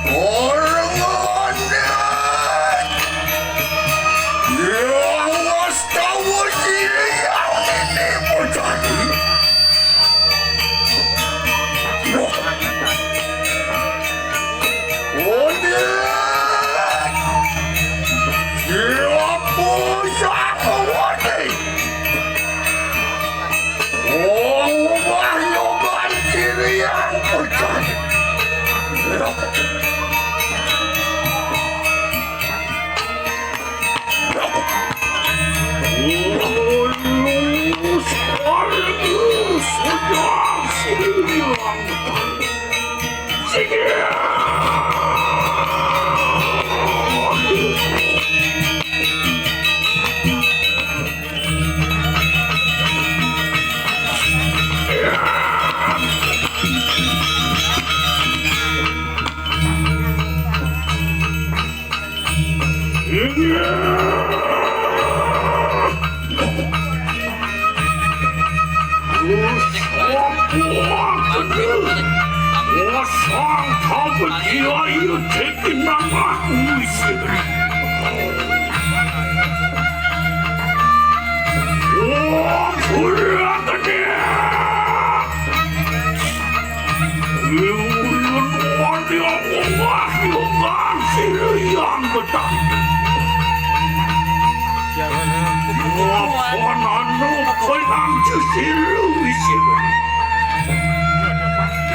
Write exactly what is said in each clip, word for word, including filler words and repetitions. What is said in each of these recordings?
Orang anak yang astawa sini yang ini bocah ini. Wah. Unik. Siapa siapa wani? Wong wah yogan sirian pecah. Mulus, mulus, sirian. Ulun wani wahyu ngasih yang betah. Wapan anu penang cesilu isin.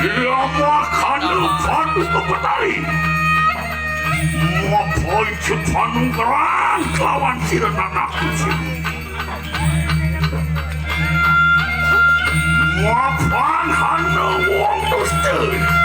Iya makan padu kepetari. Mapoi cepanungkeran kelawan sira nanakku sini. Mapan hana wong dusta.